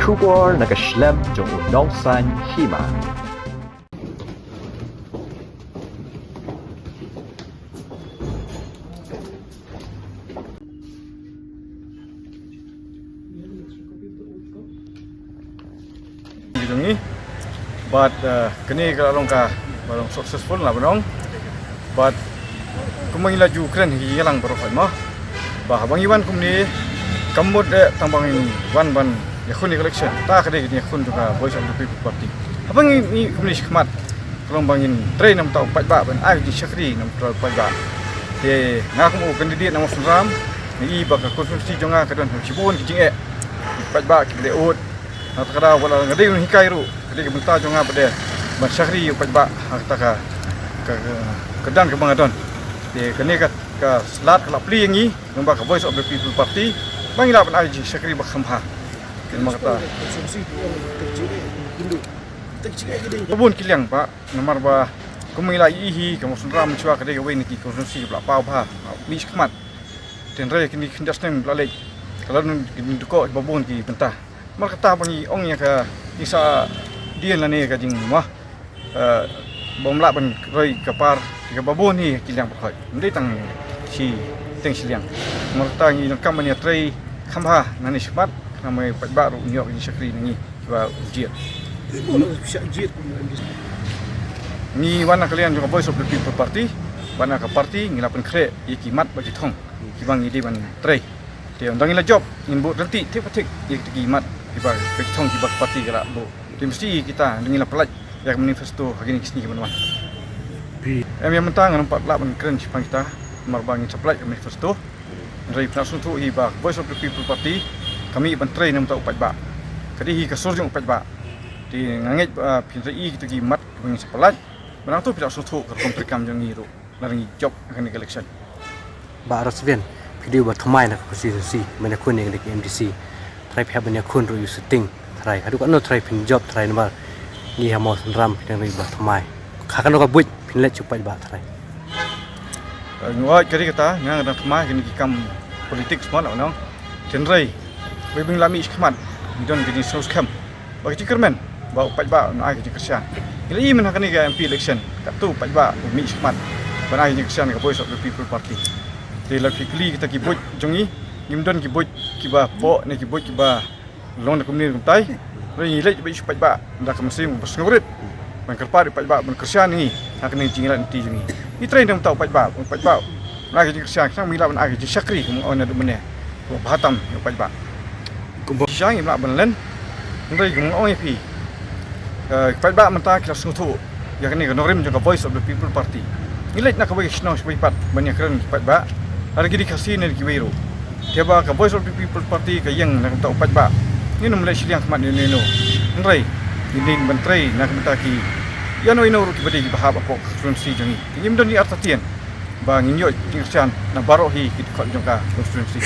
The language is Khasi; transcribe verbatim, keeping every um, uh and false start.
Khubor na ka shlem jong u nongsan hima. Jong ngi. Bad, eh, kane ka la long ka, ba long successful na ba long. Bad kumba ngi la ju kren hi ïa lang baroh mo. Ba haba ngi wan kumne kam mut eh tang ba ngin wan ban ïakhun ïa ka election. Ta ka dei ka jingïakhun jong ka Voice of the People Party. Haba ngi, ngi kumne shakhmat ka long ba ngin trei namar u paidbah ban ai jingshakri namar u paidbah. Te nga kum u candidate na Mawsynram, nga i ba ka constituency jong nga ka don shibun ki jingeh. Paidbah ki leh ut. Na kata ka daw ba la nga dei u nonghikai ruh, ka dei ka bynta jong nga ba dei ban shakri ïa u paidbah ha kata ka, ka, ka, ka dang kaba nga don. Te kane ka, ka slot ka la plie ïa ngi, namar ka Voice of the People Party, ba ngi lah ban ai jingshakri ba kham bha. Kane kata. Ba bun ki liang ba, namar ba, kum ngi la ïohi, ka Mawsynram mynshuwa ka dei kawei na ki constituency kaba la paw bha, mih shakhmat. Te hynrei kine ki khyndiat snem ba la leit, ka la don ki jingdukok ba bun ki bynta. Namar kata ba ngi ong ïa ka jingsahdien lane ka jingmut, eh, ba ym lah ban roi ka par, ka ba bun hi ki liang baroh. Ym dei tang shiteng shiliang. Namar kata ngi donkam ban ïatrei kham bha nangne shakhmat, khnang ba u paidbah ruh un ïoh ka jingshakri na ngi kiba u jied. Ngi wan na ka liang jong ka Voice of the People Party, wan na ka party ngi la pynkhreh ïa ki mat bad ki thong kiba ngi dei ban trei. Te ynda ngi la jop, ngin buh ryntih thik pa thik ïa kita ki mat kiba, ki thong kiba ka party ka la buh. Te mesti kita ynda ngi la pyllait ïa ka manifesto ha kine ki sngi kiban wan. Em, ïa mynta ngam pat lah ban kren shaphang kita, namar ba ngin sa pyllait ka manifesto. Hynrei phin ïohsngew hi ba Voice of the People Party ka mih ban trei namar u paidbah. Ka dei hi ka sur jong u paidbah. Te nga ngeit ba phin ïohi kita ki mat kiba ngin sa pyllait. Ba nangta phin ïohsngew ka rukom treikam jong ngi ruh. Lada ngi jop ha kane ka election. Bah Rosvin, phi dei uba thymmai na ka constituency, ban ïakhun ïa ka M D C. Trai phi hap ban ïakhun ruh ïa u sitting trai. Haduh katno trai phin jop trai namar ngi ha Mawsynram phi dang dei uba thymmai. Ha kano ka buit phin leit sha u paidbah trai. Eh, ngi ong ka dei kata, nga nga dang thymmai kine ki kam politics mo la nong. Hynrei, wei ba ngi la mih shakhmat, ngi don ka jingsngewskhem. Ba ka jingkyrmen ba u paidbah un ai ka jingkyrshan. Ngi la ïohi mynta ha kane ka M P election, katto u paidbah u mih shakhmat ban ai ka jingkyrshan ïa ka Voice of the People Party. Te lada phi kylli kita ki buit jong ngi, ngim don ki buit kiba pop ne ki buit kiba long da kumne kumtai. Hynrei ngi leit bad sha u paidbah da ka mynsiem ba sngewrit ban kyrpad ïa u paidbah ban kyrshan ïa ngi ha kane ka jingïaleh lynti jong ngi. Ngi trei na ka bynta u paidbah, u paidbah un ai ka jingkyrshan, khnang ba ngi lah ban ai ka jingshakri kumba ong naduh mynne. Kumba bha tam ïa u paidbah. Kumba shisha ngim lah ban len. Hynrei kumba ong ïa phi, eh, ki paidbah mynta ki la sngewthuh ïa kane ka nongrim jong ka Voice of the People Party. Ngi leit na kawei ka shnong shawei pat ban ïakren ki paidbah, lada ki dei Khasi ne kiwei ruh. Te ba ka Voice of the People Party ka ïeng na ka bynta u paidbah, ngin ym leh shiliang khmat ïano ïano. Hynrei ngin dei ban trei na ka bynta ki, ïano ïano ruh kiba dei kiba hap hapoh ka constituency jong ngi. Te ngim don ki artatien ba ngin ïoh jingkyrshan na baroh hi ki dkhot jong ka constituency.